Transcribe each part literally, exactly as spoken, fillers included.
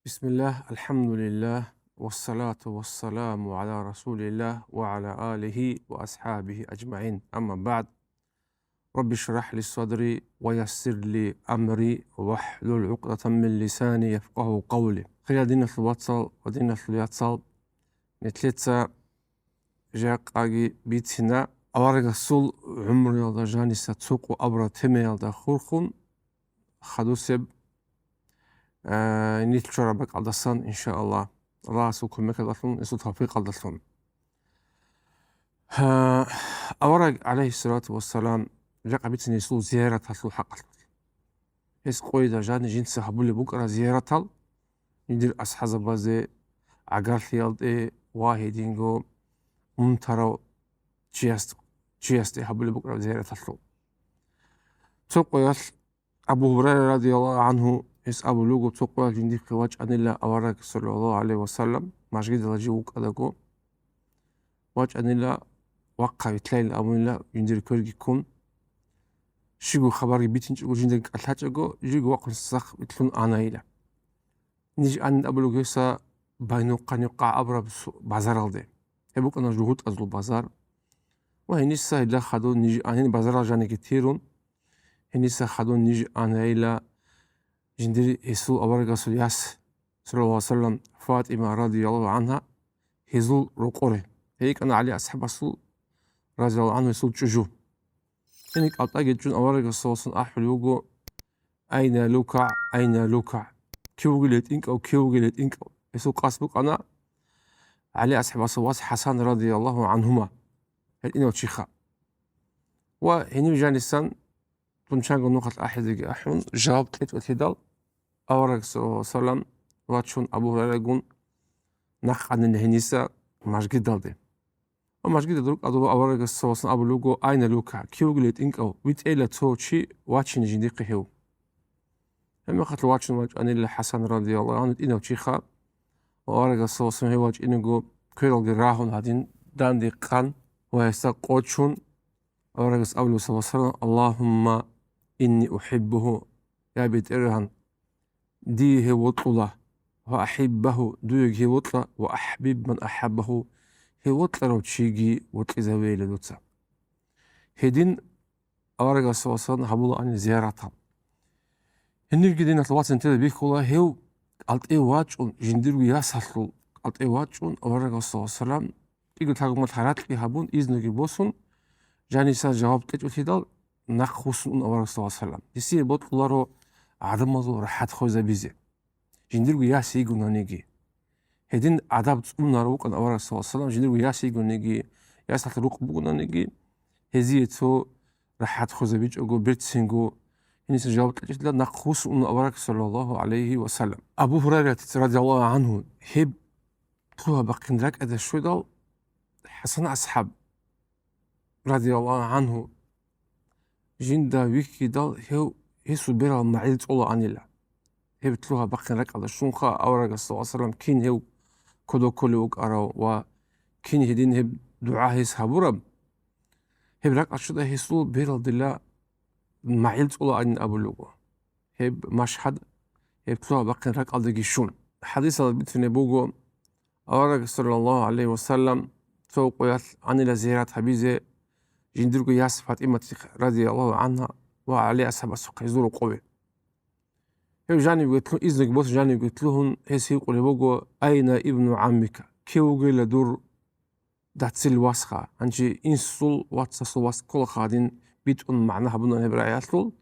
بسم الله، الحمد لله، والصلاة والسلام على رسول الله وعلى آله وأصحابه أجمعين. أما بعد. رب اشرح لي صدري ويسر لي أمري واحلل عقدة من لساني يفقهوا قولي. Хириял диналъул вацал ва диналъул яцал, нилъеца жакъаги бицина аварагасул гӀумруялда жаниса цо къо абураб темаялда хурхун, хадусеб, э, нилъ чвараб бакӀалдасан, иншааллагь, Аллагьасул кумекалдалъун, гьесул тавфикъалдалъун. Гьа, авараг, гӀалайгьиссалату вассалам, жакъа бицин гьесул зияраталъул хӀакъалъулъ. Гьес къойда жани жинца гьабулеб букӀараб зияратал, жиндир асхӀазабазе, гӀагарлъиялде ва гьединго унтарав чияс-, чиясде гьабулеб букӀараб зияраталъул. Цо къоялъ Абу Гьурайра радияллагьу гӀанхӀу, гьес абулеб буго, цо къоялъ жиндихъе вачӀанила авараг, саллаллагьу гӀалайгьи ва саллам, мажгидалда жив вукӀадаго, вачӀанила, вахъа вилълъайилан абунила жиндир кверги ккун. Щибго хабарги битинчӀого, жиндаги кӀалъачӀого, живго вахъун сах вилълъун анайила. Ниж анин абулеб гьеса Байнукъанукъа абураб су-, базаралде. Гьеб букӀана жугьутӀазул базар. Ва гьениса гьелда хадуб ниж анин базарал жаниги тирун, гьениса хадуб ниж анайила жиндир гьесул аварагасул яс, саллаллагьу гӀалайгьи ва саллам, ФатӀима радияллагьу гӀанхӀа, гьезул рокъоре. Гьей йикӀана ГӀали асхӀабасул, радияллагьу гӀанхӀу, гьесул чӀужу. Гьениб кӀалтӀаги чӀун аварагасул васун ахӀулеб буго: «Айна лукагӀ, айна лукагӀ? Кив вугила тӀинкӀав, кив вугила тӀинкӀав?» Гьесул къасд букӀана ГӀали асхӀабасул вас ХӀасан радияллагьу гӀанхӀума, гьел инав чиха. Ва гьенив жанисан дун чанго нухалъ ахӀизеги ахӀун, жаваб кьечӀолъидал, авараг, саллаллагьу гӀалайгьи ва саллам, вачун Абу Гьурайрагун нахъ анила гьениса мажгидалде. Ва мажгидалда рукӀарав аварагас, саллаллагьу гӀалайгьи ва саллам, абулеб буго: «Айна лукагӀ? Кив вугила тӀинкӀав? ВитӀейила цо чи вачине жиндихъе гьев». Гьебмехалъ вачун вачӀанила ХӀасан радияллагьу гӀанхӀу тӀинав чиха. Ва аварагас, саллаллагьу гӀалайгьи ва саллам, гьев вачӀинего квералги рагьун гьадин данде къан ва гьесда къочун, аварагас абулеб, саллаллагьу гӀалайгьи ва саллам: «Аллагьумма инни ухӀиббугьу», я БетӀергьан, дие гьев вокьула, ва ахӀиббагьу, дуеги гьев вокьа, ва ахӀбиб ман ахӀаббагьу, гьев вокьарав чиги вокьизавейила дуца. Гьедин аварагас, саллаллагьу гӀалайгьи ва саллам, гьабулаани зияратал. Гьенибги, диналъул вацал, нилъеда бихьула, гьев кӀалтӀе вачӀун, жиндирго ясалъул кӀалтӀе вачӀун, аварагас, саллаллагьу гӀалайгьи ва саллам, кӀиго лъагумал гьаракьги гьабун, изноги босун, жаниса жаваб кьечӀолъидал, нахъ вуссун ун авараг, саллаллагьу гӀалайгьи ва саллам. Гьесие бокьуларо гӀадамазул рахӀат хвезабизе. Жиндирго яс йигонаниги. Гьедин адаб цӀунаро вукӀана авараг, саллаллагьу гӀалайгьи ва саллам, жиндирго яс йигониги, ясалъ рукъ бугонаниги, гьезие цо рахӀат хвезабичӀого, берцинго гьениса жаваб кьечӀолъидал, нахъ вуссун ун авараг, саллаллагьу гӀалайгьи ва саллам. Абу Гьурайратица, радияллагьу гӀанхӀу, гьеб лъугьа-бахъин ракӀалде щведал, ХӀасан асхӀаб, радияллагьу гӀанхӀу, жинда вихьидал, гьев гьесул берал магӀил цӀолаанила. Гьеб лъугьа-бахъин ракӀалда щунха аварагас, саллаллагьу гӀалайгьи ва саллам, кин гьев кодоб кколев вукӀарав ва кин гьедин гьеб дугӀа гьес гьабураб, гьеб ракӀалда щведал, гьесул берал дила магӀил цӀолаанин абулеб буго. Гьеб машгьад, гьеб лъугьа-бахъин ракӀалдаги щун. ХӀадисалда бицунеб буго, авараг, саллаллагьу гӀалайгьи ва саллам, цо къоялъ анила зиярат гьабизе жиндирго яс ФатӀиматихъ, радияллагьу гӀанхӀа, ва ГӀали асхӀабасухъ, гьезул рокъове. Гьев жанивги лъу-, изноги босун жанивги лъугьун, гьес гьикъулеб буго: «Айна ибну гӀаммика? Кив вугила дур дацил васха?» Гьанже инсул вацасул вас кколаха гьадин битӀун магӀна гьабуна гьеб рагӀиялъул.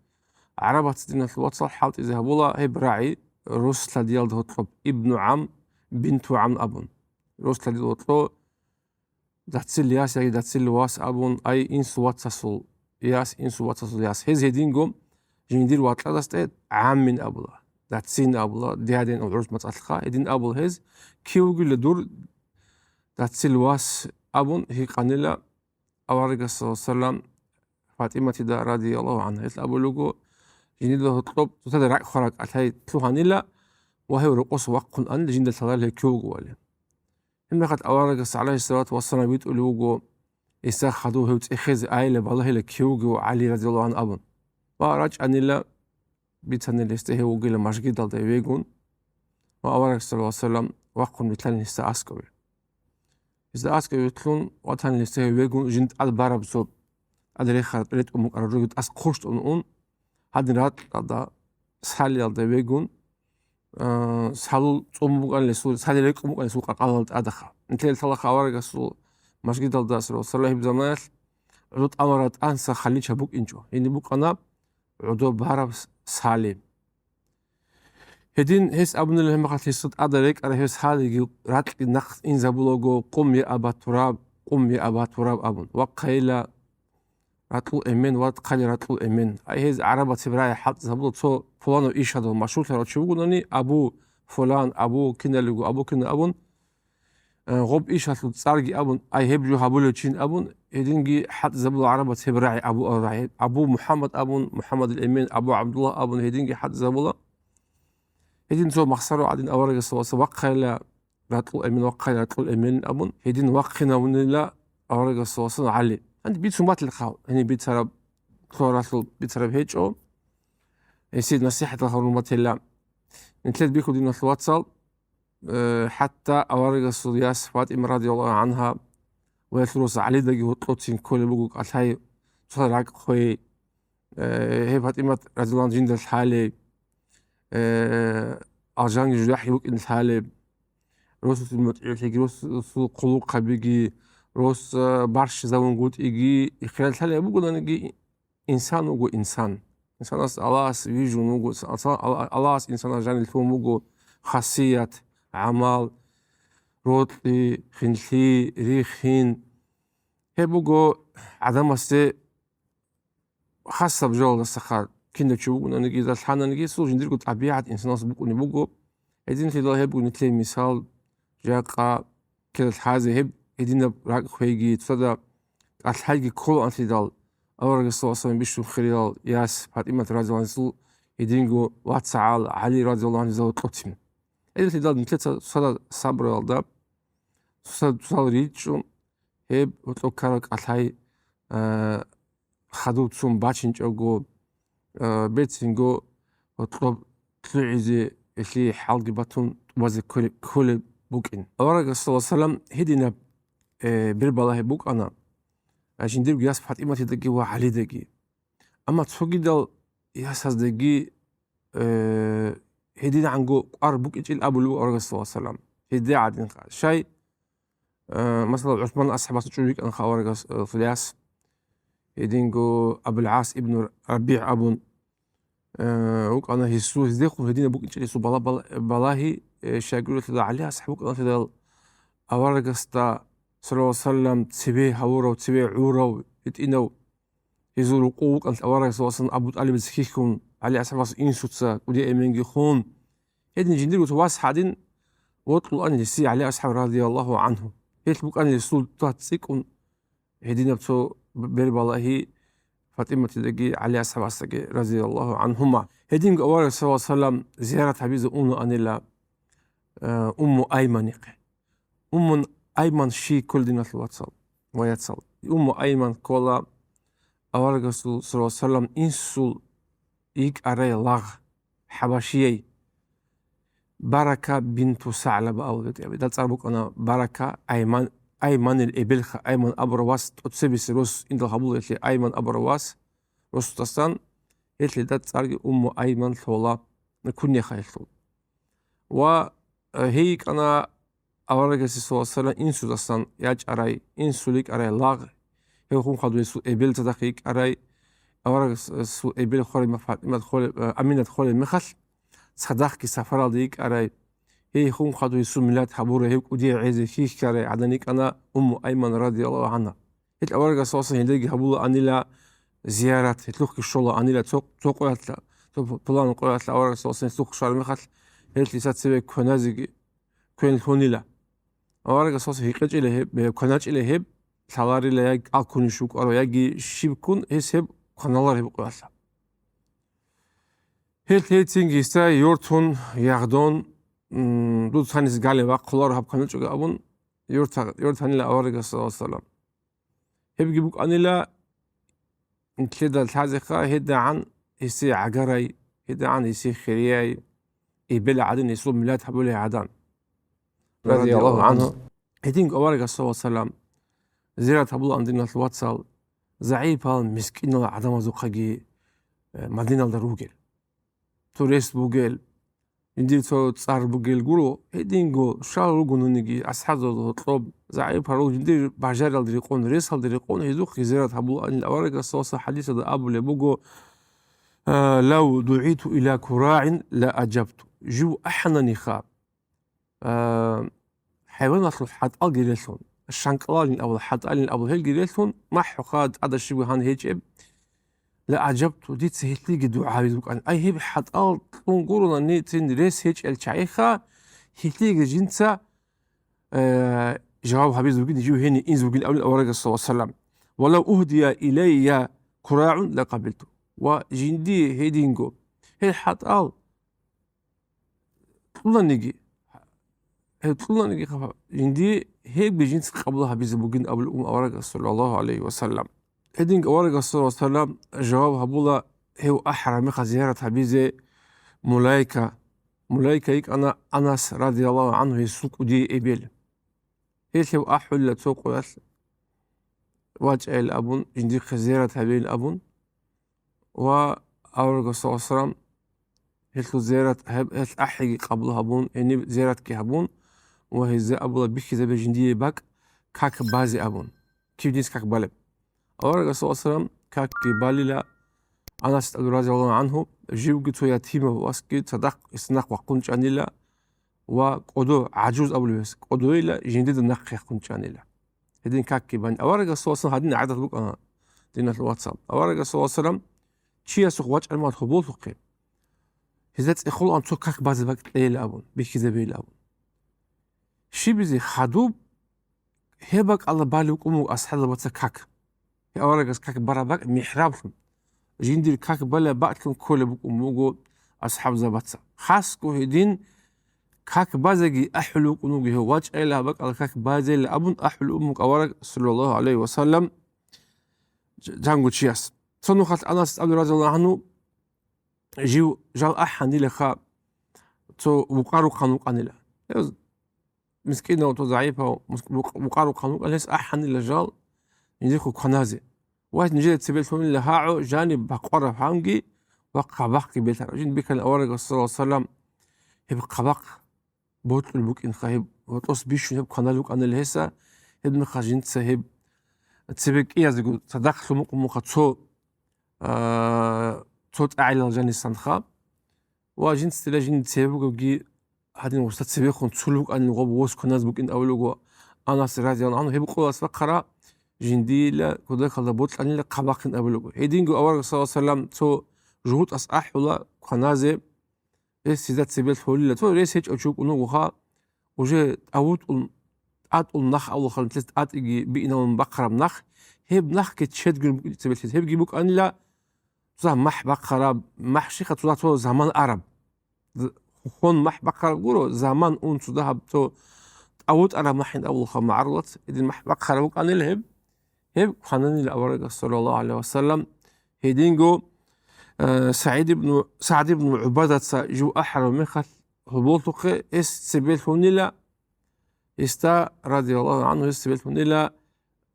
ГӀарабаца, диналъул вацал, хӀалтӀизе гьабула гьеб рагӀи рос-лъадиялда гьоркьоб, ибну гӀам, бинту гӀам абун. Рос-лъадиялда гьоркьо дацил яс яги дацил вас абун, ай инсул вацасул яс, инсул вацасул яс. Гьез гьединго жиндир вакьадасде гӀаммин абула, дацин абула, дядин абула гӀурус мацӀалъха. Гьедин абула гьез, кив вугила дур дацил вас абун гьикъанила аварагас, саллаллагьу гӀалайгьи ва саллам, ФатӀиматида, радияллагьу гӀанхӀа. Гьелъ абулеб буго, жиндирго гьоркьоб цоцазда ракӀ хвараб кӀалъай лъугьанила ва гьев рокъоса вахъун анила, жинда лъаларила гьев кив вугевали. Гьебмехалъ аварагас, гӀалайгьиссалату вассалам, витӀулев вуго, гьесда хадув гьев цӀехезе айила балагьила кив вугев ГӀали, радияллагьу гӀанхӀу, абун. Ва рачӀанила, бицанила гьесда гьев вугила мажгидалда вегун. ва авараг саллаллагьу гӀалайгьи ва саллам вахъун вилълъанин гьесда аскӀове. Гьесда аскӀове вилълъун ватанин гьесда гьев вегун, жинда тӀад бараб цо тӀад рехараб ретӀун букӀараб жо тӀас хъущтӀун ун, гьадин ракьалда, салиялда вегун, а, салул цӀун букӀанила гьесул, сали рекӀун букӀанила гьесул къакъалалда тӀадахъа. Нилъеда лъалаха аварагасул мажгиталда, саллаллагьу гӀалайгьи ва саллам, гьеб заманаялъ гӀодов тӀамараб тӀанса халича букӀинчӀо. Гьениб букӀана гӀодов бараб с-, сали. Гьедин гьес абунила гьеб мехалъ, гьесда тӀада рекӀараб гьеб салиги ракьги нахъ инзабулаго: «Къум, я Аба Тураб, къум, я Аба Тураб», – абун. Вахъайила, ракьул эмен, вахъайила, ракьул эмен. Ай, гьез гӀарабаз гьеб рагӀи хӀалтӀизабула, цо пуланав ишазул машгьурлъарав чи вугони, Абу фулан, Абу киналиго, Абу кина абун, э, гъоб ишалъул цӀарги абун, ай, гьеб жо гьабулев чин абун, гьединги хӀалтӀизабула гӀарабаз гьеб рагӀи, Абу, рагӀи, Абу МухӀаммад абун, МухӀаммадил эмен, Абу ГӀабдуллагь абун, гьединги хӀалтӀизабула. Гьедин цо махсаро гӀадин аварагасда вахъайила, ракьул эмен, вахъайила, ракьул эмен абун, гьедин вахъинавунила аварагасда ГӀали. Гьанже бицун батилахъал, гьениб бицараб, лъугьаралъул бицараб гьечӀо. Гьесие насихӀатал гьарун батила. Нилъер бихьудиналъул вацал, э, хӀатта аварагасул яс ФатӀима радияллагьу гӀангьа ва гьелъул рос ГӀалидаги гьоркьоцин кколеб буго кӀалъай, цо ракӀ хвей, э, гьеб ФатӀимат радияллагьу гӀангьа жинда лъалей, э, алжанги жужахӀги букӀин лъалеб, росасул мутӀигӀлъиги, росасул хъулухъабиги, рос, э, барщизавунгутӀиги, ихирал лъалеб бугонаниги, инсан вуго инсан. Инсанас Аллагьас вижун вуго, Алла-, Аллагьас инсанас жанир лъун буго хасият, гӀамал, рокьи, хинлъи, рихин. Гьеб буго гӀадамасде хасаб жоялдасаха, кинав чи вугонаниги, лъананиги, цо жиндирго тӀабигӀат инсанас букӀунеб буго. Гьединлъидал гьеб буго нилъее мисал, жакъа ккела лъазе гьеб гьединаб ракӀ хвейги, цода кӀалъайги кколаанлъидал, аварагасул васалин бищун хириял яс ФатӀимат радияллагьу гӀангьасул гьединго вацгӀал ГӀали радияллагьу гӀангьу гьезда кьоцин. Гьединлъидал нилъеца цода сабруялда, цода, цода ричӀчӀун, гьеб гьоркьоб ккарал кӀалъай, а, хадув цун бачинчӀого, а, берцинго гьоркьоб лъугӀизе, гьелъие хӀалги батун тӀубазе кколеб, кколеб букӀин. Аварагас саллаллагьу гӀалайгьи ва саллам гьединаб, э, бербалагьи букӀана, а, жиндирго яс ФатӀиматидаги ва ГӀалидаги. Амма цогидал ясаздаги, э, гьединанго кӀвар букӀинчӀин абулеб буго аварагас саллаллагьу гӀалайгьи ва саллам. Гьедин гӀадин. Щай, э, масала, ГӀусман асхӀабасда чӀужу йикӀана аварагас, э, яс, гьединго Абул-ГӀас ибн РабигӀ абун, э, вукӀана гьесул, гьездехун гьединаб букӀинчӀин гьесул бала-, бала-, балагьи, э, щайгурелъул ГӀали асхӀаб вукӀаналъидал аварагасда, саллаллагьу гӀалайгьи ва саллам, цеве гьавурав, цеве гӀурав, гьитӀинав, гьезул рокъов вукӀан аварагас васан Абу ТӀалибица хьихьун, ГӀали асхӀабас инсуца кӀудияй эменги хун. Гьедин жиндирго вас гьадин вокьулаан гьесие ГӀали асхӀаб радияллагьу гӀангьу. Гьелъ букӀанила гьесул тӀад цӀикӀкӀун гьединаб цо бербалагьи ФатӀиматидаги ГӀали асхӀабасдаги радияллагьу гӀангьума. Гьединго авараг саллаллагьу гӀалайгьи ва саллам зиярат гьабизе унаанила, э, Умму Айманихъе. Умму Айман щий ккола, диналъул вацал ва яцал? Умму Айман ккола аварагасул саллаллагьу гӀалайгьи ва саллам инсул йикӀарай лагъ, хӀабашияй, Барака бинту СагӀлаба абулеб. Дал цӀар букӀана Барака, Айман, Айманил эбелха, Айман абурав вас, тӀоцебесеб рос индал гьабула гьелъие Айман абурав вас, росдасан, гьелъие дал цӀарги Умму Айман лъола, кунеха гьелъул. Ва, э, гьей йикӀана аварагасе саллаллагьу гӀалайгьи ва саллам инсудасан ячӀарай, инсул йикӀарай лагъ, гьев хун хадув гьесул эбел цадахъ йикӀарай, аварагасул эбел хвараб ФатӀимат холеб-, э, Аминат холеб мехалъ, цадахъги сапаралда йикӀарай, гьей хун хадув гьесул миллат гьабурай, гьев кӀудияй гӀезе хьихьарай гӀадан йикӀана Умму Айман радияллагьу гӀангьа. Гьел аварагас васан гьелдаги гьабулаанила зиярат, гьелъухъги щолаанила цо, цо къоялъа, цо пу-, пулан къоялъа аварагас васан гьелъухъ щвараб мехалъ, гьелъ гьесда цеве кваназеги квен лъунила. Аварагас васан гьекъечӀила гьеб, э, кваначӀила гьеб, лъаларила яги кӀал ккунищ вукӀарав, яги щиб ккун гьес гьеб кваналар гьеб къоялъа. Гьелъ гьецинги гьесда йортун, ягъдун, м, дуца гьаниса гьале вахъуларо гьаб кваначӀого абун, йорта-, йортанила аварагас саллаллагьу гӀалайгьи ва саллам. Гьебги букӀанила нилъеда лъазеха, гьедагӀан гьесие гӀагарай, гьедагӀан гьесие хирияй, эбел гӀадин, гьесул миллат гьабулей гӀадан. Радияллагьу гӀанху. Гьединго аварагас, саллаллагьу гӀалайгьи ва саллам, зиярат гьабулаан, диналъул вацал, загӀипал, мискинал гӀадамазухъаги, э, Мадиналда ругел. Цо рес бугел, жиндир цо цӀар бугел гуро, гьединго щал руго нуниги асхӀабзабазул гьоркьоб, загӀипал руго, жиндир бажаралде рекъон, ресалде рекъон, гьезухъе зиярат гьабулаанил аварагас, саллаллагьу гӀалайгьи ва саллам, хӀадисалда абулеб буго, а, «Лав дугӀиту иля курагӀин ла аджабту». Жив ахӀананиха, а, хӀайваналъул хӀатӀалги релълъун, шанкӀалалин абула, хӀатӀалин абула, гьелги релълъун, махӀуха тӀада щибго гьан гьечӀеб, ла аджабту, дица гьелъиеги дугӀа гьабиз букӀан. Ай, гьеб хӀатӀал кьун гуронани, цин рес гьечӀел чагӀиха, гьелъиеги жинца, э, жаваб гьабиз бугин, жив гьенив инз бугин абулин аварагас, саллаллагьу гӀалайгьи ва саллам. «Ва лав угьдия илайя курагӀун ла къабилту». Ва жинди гьединго, гьел хӀатӀал кьунаниги, гьеб кьунаниги хабар, жинди гьебги жинца къабул гьабизе бугин абулеб бугин аварагас, саллаллагьу гӀалайгьи ва саллам. Гьединго аварагас, саллаллагьу гӀалайгьи ва саллам, жаваб гьабула гьев ахӀараб мехалъ зиярат гьабизе Мулайка. Мулайка йикӀана Анас, радияллагьу гӀанху, гьесул кӀудияй эбел. Гьелъ гьев ахӀулила цо къоялъ вачӀайилан абун, жиндихъе зиярат гьабейилан абун. Ва аварагас, саллаллагьу гӀалайгьи ва саллам, гьелъул зиярат гьеб-, гьелъ ахӀиги къабул гьабун, гьениб зияратги гьабун, ва гьезда абула бихьизабе жиндие бакӀ как базе абун, кив жинс как балеб. Аварагас, саллаллагьу гӀалайгьи ва саллам, какги балила, Анас абу, радияллагьу гӀанху, живги цо ятимав васги цадахъ гьесда нахъ вахъун чӀанила, ва кӀодо, гӀажуз абулеб гьес, кӀодойила жиндида нахъ яхъун чӀанила. Гьедин какги бани. Аварагас, саллаллагьу гӀалайгьи ва саллам, гьадин гӀадат букӀана, диналъул вацал. Аварагас, саллаллагьу гӀалайгьи ва саллам, чиясухъ вачӀараб мехалъ гьоболлъухъе, гьезда цӀехолаан цо как базе бакӀ кьейила абун, бихьизабейила абун. Щибизе хадуб, гьеб бакӀалда балев вукӀун вуго асхӀабзабаца как. Гьев аварагас как бараб бакӀ михӀраблъун, жиндир как балеб бакӀлъун кколеб букӀун буго асхӀабзабаца. Хасго гьедин как базеги ахӀулев вукӀун вуго гьев, вачӀайила гьаб бакӀалда как базейила абун ахӀулев вукӀун вуго авараг, саллаллагьу гӀалайгьи ва саллам, ж-, жанго чияс. Цо нухалъ Анас абу, радияллагьу гӀанху, жив жал ахӀанилаха, цо вукъарухъан вукӀанила. Гьев мискинав, цо загӀипав мус-, вукъ-, вукъарухъан вукӀан, гьес ахӀанила жал нижехъе кваназе. Ва нижеда цебе лъунила гьагӀу жаниб бакъвараб гьанги ва хъабахъги белъараб. Жин бихьана аварагас, саллаллагьу гӀалайгьи ва саллам, гьеб хъабахъ бокьулеб букӀинха, гьеб гьоркьос бищун гьеб кваналев вукӀанила гьеса, гьеб мехалъ жинца гьеб цебе кӀиязего цадахъ лъун букӀун бугоха цо, а, цо тӀагӀилал жанисанха. Ва жинцадила жинда цебе бугебги гьадин гъусда цебехун цул букӀанин гъоб вос кваназ букӀин абулего Анас, радияллагьу гӀанху, гьеб къоялъ бахъараб жиндила кодахъалда бокьанила хъабахъин абулего. Гьединго авараг, саллаллагьу гӀалайгьи ва саллам, цо жугьутӀас ахӀула кваназе, гьес гьезда цебе лъолила. Цо рес гьечӀев чи вукӀун вугоха, уже тӀавутӀун, тӀатӀун нах абулха, нилъеца тӀатӀиги бииналун бахъараб нах, гьеб нахги чедгун букӀин цебе лъез. Гьебги букӀанила цо махӀ бахъараб, махӀ щиха цо, цо заман араб. З-, хон махӀ бахъараб гуро, заман ун цо дагьаб цо тӀавутӀараб махӀин абулха магӀарулац, гьедин махӀ бахъараб букӀанила гьеб, гьеб квананила аварагас, саллаллагьу гӀалайгьи ва саллам. Гьединго, э, СагӀид ибну, СагӀд ибну ГӀубадаца жив ахӀараб мехалъ гьоболлъухъе гьес цебе лъунила, гьесда, радияллагьу гӀанху, гьес цебе лъунила,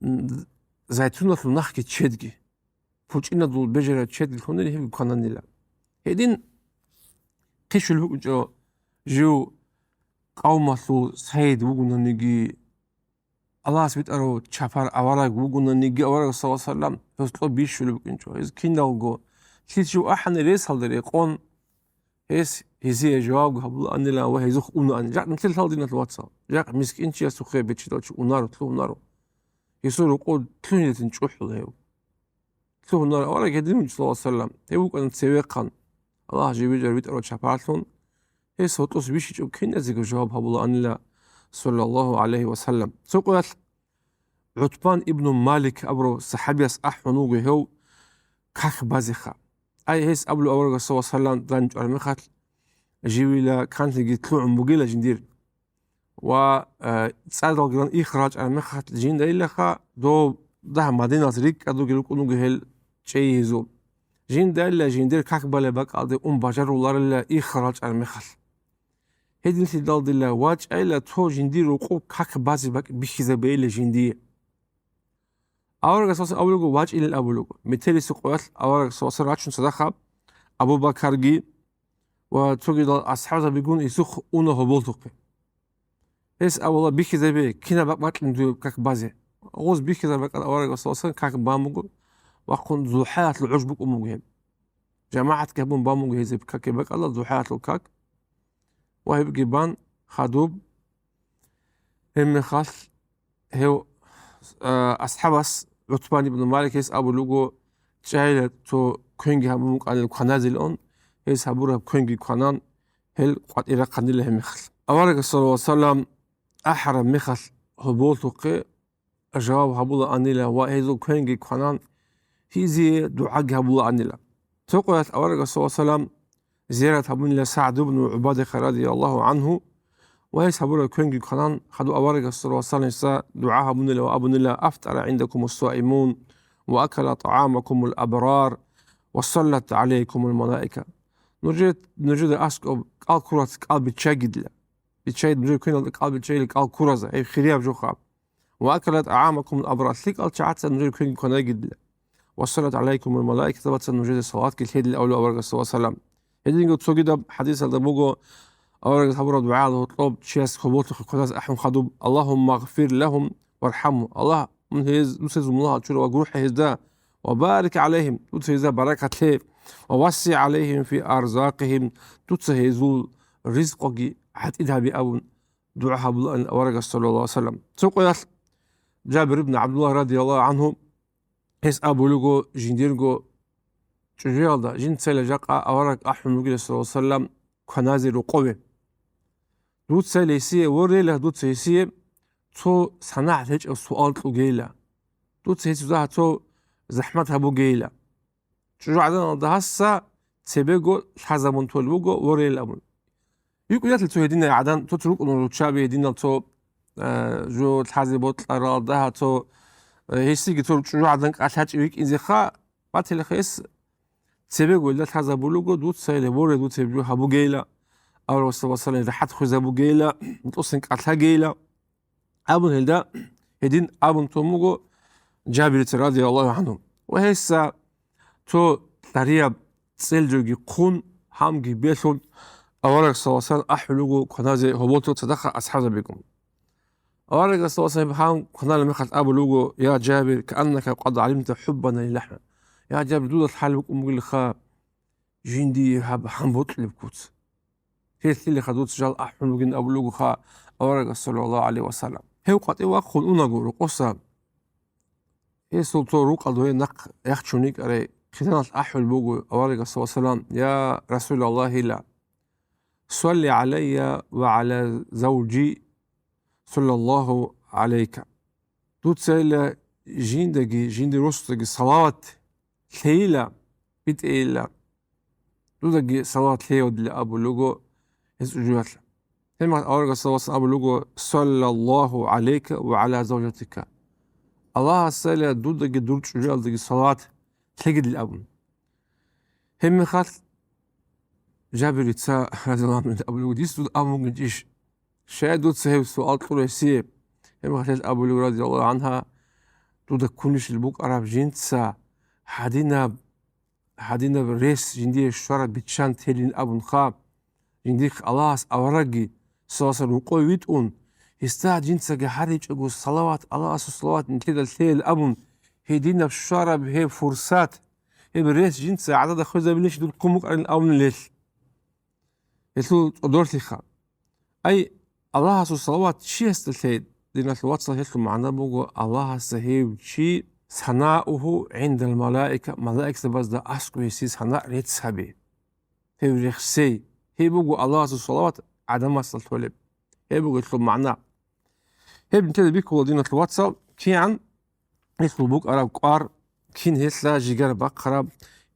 м, зайтуналъул нахги чедги, пучӀинадул бежараб чедги лъунила, гьебги квананила. Гьедин хъищулеб букӀинчӀо жив къавмалъул сайид вугонаниги, Аллагьас битӀарав чапар авараг вугонаниги, авараг, саллаллагьу гӀалайгьи ва саллам, гьес кьо бищулеб букӀинчӀо. Гьез киналго, лъил жив ахӀани ресалда рекъон, гьес гьезие жаваб гьабулаанила ва гьезухъ унаан. Жакъ нилъер лъал, диналъул вацал. Жакъ мискинчиясухъе бечедал чи унаро, лъугьунаро. Гьесул рокъов лъугьинетин чӀухӀула гьев. Лъугьунар авараг гьедин вугев, саллаллагьу гӀалайгьи ва саллам. Гьев вукӀана цевехъан, Аллагь живе-жар витӀарав чапарлъун. Гьес гьоркьос вищичӀев киназего жаваб гьабулаанила, саллаллагьу гӀалайгьи ва саллам. Цо къоялъ ГӀутбан ибну Малик абурав сахӀабияс ахӀун вуго гьев как базеха. Ай, гьес абулев аварагас, саллаллагьу гӀалайгьи ва саллам, данчӀвараб мехалъ, живила канлъиги лъугӀун бугила жиндир. Ва, э, цӀадалги ран иххал рачӀараб мехалъ, жиндаилаха дов дагь Мадиналъ рикӀкӀад ругел рукӀун вуго гьел чӀейизул. Жиндаила жиндир как балеб бакӀалде ун бажаруларила иххал рачӀараб мехалъ. Гьединлъидал дила вачӀайила цо жиндир рукъу как базе бакӀ бихьизабейила жиндие. Аварагас васан абулего, вачӀилин абулего. Метерисеб къоялъ аварагас васан рачун цадахъ Абу Бакарги ва цогидал асхӀабзабигун гьесухъ уна гьоболлъухъе. Гьес абула, бихьизабе, кинаб бакӀ бакьин дуе как базе. Гъоз бихьизаб бакӀал аварагас васан как бан буго, вахъун зухӀаялъул гӀуж букӀун буго гьеб. ЖамагӀатги гьабун бан буго гьезеб каке бакӀала, зухӀаялъул как. Ва гьебги бан хадуб, гьебмехалъ гьев, а, асхӀабас ГӀутбан ибн Маликис абулего, чӀайила цо квенги гьабун букӀанил кваназилан, гьес гьабураб квенги кванан, гьел къватӀир рахъанила гьебмехалъ. Аварагас, саллаллагьу гӀалайгьи ва саллам, ахӀараб мехалъ гьоболлъухъе жаваб гьабулаанила ва гьезул квенги кванан, гьезие дугӀаги гьабулаанила. Цо къоялъ аварагас, саллаллагьу гӀалайгьи ва саллам, зиярат гьабунила СагӀд ибн ГӀубадахъе, радияллагьу гӀангьу, ва гьес гьабураб квенги кванан, хадуб аварагас, саллаллагьу гӀалайгьи ва саллам, гьесда дугӀа гьабунила ва абунила: «Афтара гӀиндакумус-саимун, ва акала тӀагӀамакумул-абрар, ва саллат гӀалайкумул-малаика». Нужер, нужеда аскӀоб кӀал ккуралъ кӀал биччагидила. Биччай, нужер квеналда кӀал биччайила кӀал ккураза, гьеб хирияб жо хаб. «Ва акалат тӀагӀамакумул-абрар», лъикӀал чагӀаца нужер квенги кванагидила. «Ва саллат гӀалайкумул-малаика», забаца нужеда салаватги лъедила, абула аварагас, саллаллагьу гӀалайгьи ва саллам. Гьединго цогидаб хӀадисалда буго, аварагас гьабураб дугӀаялда гьоркьоб чияс гьоболлъухъе кваназ ахӀун хадуб: «Аллагьумма гъфир лагьум вархӀамгьум». Аллагь, мун гьез, дуца гьез мунагьал чура ва гурхӀе гьезда, «ва барик гӀалайгьим», дуца гьезда баракат лъе, «ва вассигӀ гӀалайгьим фи арзакъигьим», дуца гьезул ризкъги гӀатӀид гьабе абун дугӀа гьабулаан аварагас, саллаллагьу гӀалайгьи ва саллам. Цо къоялъ Жабир ибн ГӀабдуллагь, радияллагьу гӀангьу, гьес абулего, жиндирго чӀужуялда, жинцайила жакъа авараг ахӀун вугила, саллаллагьу гӀалайгьи ва саллам, кваназе рокъове. Дуцайила гьесие, ворейила дуца гьесие цо санагӀат гьечӀеб суал кьугейила. Дуца гьесие загьа цо захӀмат гьабугейила. ЧӀужугӀаданалда гьасса цебего лъазабун толеб буго, ворейилан абун. ЙукӀунялъе цо гьединай гӀадан, цо-цо рукӀун руччаби гьединал цо, э, жо лъазе бокьаралда гьа цо, э, гьесиги цо чӀужугӀадан кӀалъачӀи викӀинзеха, батилаха гьес цебего илда лъазабулего, дуцайила воре, дуца гьеб жо гьабугейила, аварагас, саллаллагьу гӀалайгьи ва саллам, рахӀат хвезабугейила, тӀосан кӀалъагейила. Абун гьелда гьедин абун тун буго Жабирица, радияллагьу гӀангьу. Ва гьесда цо кьарияб цӀел жоги хъун, гьамги белъун, авараг, саллаллагьу гӀалайгьи ва саллам, ахӀулего кваназе гьоболлъухъе цадахъ асхӀабзабигун. Аварагас, саллаллагьу гӀалайгьи ва саллам, гьам кваналеб мехалъ абулего: «Я Жабир, кааннака къад гӀалимта хӀуббана лилахӀми». Я Жабир, дуда лъалеб букӀун бугелха жиндие гьаб гьам бокьулеб куц. Гьелъилиха дуца жал ахӀун бугин абулугоха аварагас, саллаллагьу гӀалайгьи ва саллам. Гьев къватӀив вахъун унаго рокъоса, гьесул цо рукъалда гьей нахъ яхчун йикӀарай хъизаналъ ахӀулеб буго аварагас, саллаллагьу гӀалайгьи ва саллам: «Я Расулаллагьила, салли гӀалайя ва гӀала завжи, саллаллагьу гӀалайка». Дуцайила жиндаги, жиндир росулъаги салават лъейила, битӀейила. Дудаги салават лъейила абулего гьес чӀужуялъ. Гьебмехалъ аварагас, саллаллагьу гӀалайгьи ва саллам, абулего: «Саллаллагьу гӀалайка ва гӀала завжатика». Аллагьасайила дудаги дур чӀужуялдаги салават лъегидил абун. Гьебмехалъ Жабирица, радияллагьу гӀангьу, абулего: «Дис дуда абун бугинчӀищ? Щай дуца гьеб суал кьура гьесие?» Гьебмехалъ гьел абулего, радияллагьу гӀангьа: «Дуда ккунищил букӀараб жинца гьадинаб, гьадинаб рес жиндие щвараб биччан телин абунха, жиндихъ Аллагьас аварагги, саллаллагьу гӀалайгьи ва саллам, рукъой витӀун, гьесда жинцаги гьаричӀого салават, Аллагьасул салават нилъеда лъейил абун, гьединаб щвараб гьеб фурсат, гьеб рес жинца гӀадада хвезабилищ дур ккун букӀарин абунилелъ». Гьелъул цӀодорлъиха. Ай, Аллагьасул салават чиясда лъей, диналъул вацал, гьелъул магӀна буго, Аллагьасда гьев чи санауху гӀиндал малаика, малаикзабазда аскӀов гьесие сана рецц гьаби. Гьев рехсей. Гьеб буго Аллагьасул салават гӀадамасда лъолеб. Гьеб буго гьелъул магӀна. Гьеб нилъеда бихьула, диналъул вацал, кигӀан гьелъул букӀараб кӀвар, кин гьелъа жигар бахъараб,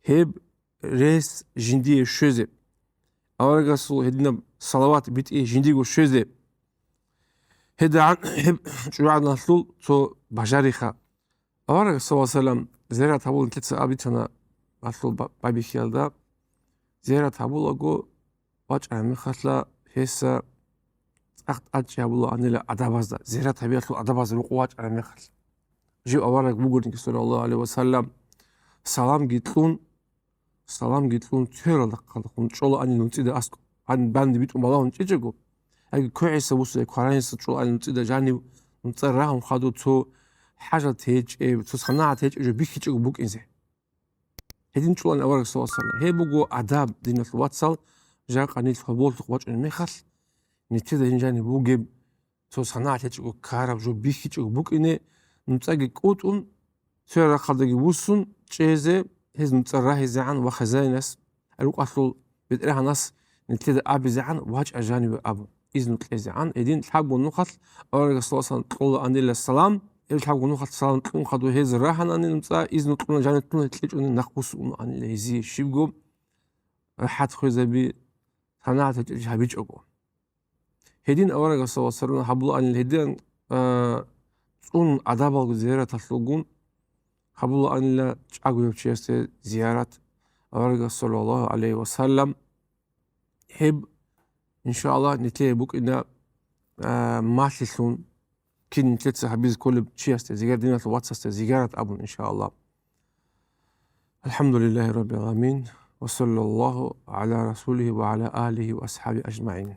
гьеб рес жиндие щвезе, аварагасул гьединаб салават битӀи жиндиего щвезе. ГьедигӀан гьеб чӀужугӀаданалъул цо бажариха. Аварагас, саллаллагьу гӀалайгьи ва саллам, зиярат гьабулин лъица абитана гьалъул ба-, байбихьиялда. Зиярат гьабулаго вачӀараб мехалъа гьесда тӀахъ тӀадчӀи гьабулаанила адабазда, зиярат гьабиялъул адабазда рукъу вачӀараб мехалъ. Жив авараг вугониги, саллаллагьу гӀалайгьи ва саллам, саламги кьун, саламги кьун, цералда хъалхун чӀолаанил нуцӀида аскӀоб. Гьаниб данде битӀун балагьун чӀечӀого, яги квегӀиса вуссай квараниса чӀолаанил нуцӀида жанив нуцӀа рагьун хадув цо хӀажат гьечӀеб, цо санагӀат гьечӀеб жо бихьичӀого букӀине. Гьедин чӀолаан авараг, саллаллагьу гӀалайгьи ва саллам. Гьеб буго адаб, диналъул вацал, жакъа нилъ гьоболлъухъ вачӀунеб мехалъ, нилъеда гьин жаниб бугеб, цо санагӀат гьечӀого ккараб жо бихьичӀого букӀине, нуцӀаги кӀутӀун, цоял рахъалдаги вуссун чӀезе, гьез нуцӀа рагьизегӀан ва хезаинас, рукъалъул бетӀергьанас нилъеда абизегӀан вачӀа жаниве абун, изну кьезегӀан. Гьедин лъабго нухалъ аварагас, саллаллагьу гӀалайгьи ва саллам, кьолаанила салам, гьеб лъабго нухалъ салам кьун хадув гьез рагьанани нуцӀа, изну кьуна, жанив кьуна, кьечӀони нахъ бусун унаанила гьезие щибго рахӀат хвезаби, санагӀат гьечӀеб жо гьабичӀого. Гьедин аварагас, саллаллагьу гӀалайгьи ва саллам, гьабулаанил гьедин, а, цӀун адабалгун, зияраталъулгун гьабулаанила чӀагояб чиясде зиярат аварагас, саллаллагьу гӀалайгьи ва саллам. Гьеб, иншааллагь, нилъее букӀина, а, малъилъун, кин нилъеца гьабизе кколеб чиясде, зигар диналъул вацасде зигарат абун, иншааллагь. АлхӀамдулиллагьи раббил гӀаламин, ва саллаллагьу гӀала расулигьи ва гӀала алигьи ва асхӀабигьи ажмагӀин.